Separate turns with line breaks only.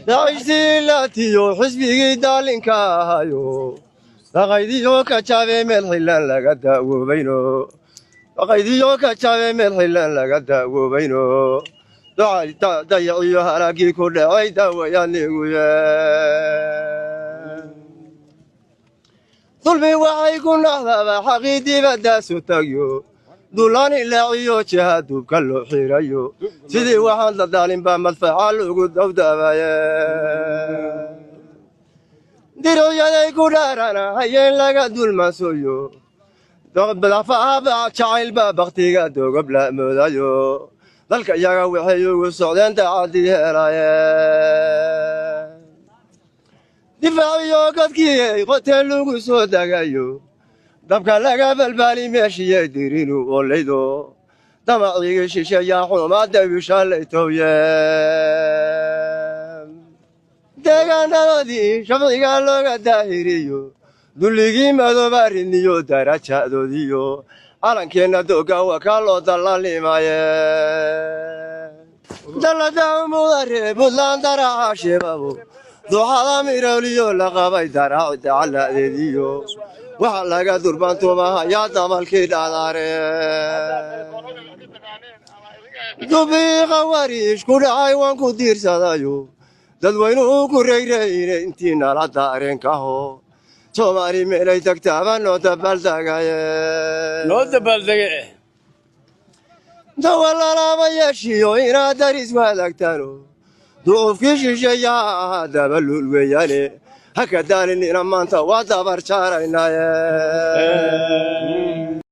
Daciishtiilaatiyo xisbigii daalinka ahayo, daqaydiyo ka jabe meel xillaan laga daawoobayno, daqaydiyo ka jabe meel xillaan laga daawoobayno, dayaciyo halaagii ku dhacay daawayaaniguye. Dulmi waxay ku naxdaba xaqii dibadaasu tagyo, dulaan ilaaciyo jiha duubka loo xirayo, sidii waxaan dadaalinbaa madfaca lagu dawdabaye. Dirocyaday ku dhaarana hayeen laga dulmasoyo, jacaylbaa baktiga dogob la moodayo, dalka iyaga waxay ugu socdeen daacadii helaye. Difaaciyo godkii ay qoteen lagu soo dagayo, dabka laga balbaali meeshiyay dirinu olaydo, damacigii shisheeyaa xumaa dawishalaytowye. Deegaanadoodii shabciga looga daahiriyo, dulligii madooba ridniyo darajadoodiyo, calankeenna doga waa loo dallalimaye. Dallada umudare Buntland daraca shebabo, duxada mirowliyo la qabay daraaci dacaladeediyo, waxa laga durbaantumahayaa damalkii dhadaare. Dubii khawariish ku dhacay waan ku diirsadayo, dadweynuhu ku reyreyne intii nala daareenkaho, Soomaali meelay tagtaaba noo dabaaldagaye,
noo dabaaldege.
Dawalalama yeeshiyo inaad daris wadaagtaano, ducufkii shisheeyaha ahaa dabaluul weeyaane, haka daalinina maanta waa dabar jaaraynaaye.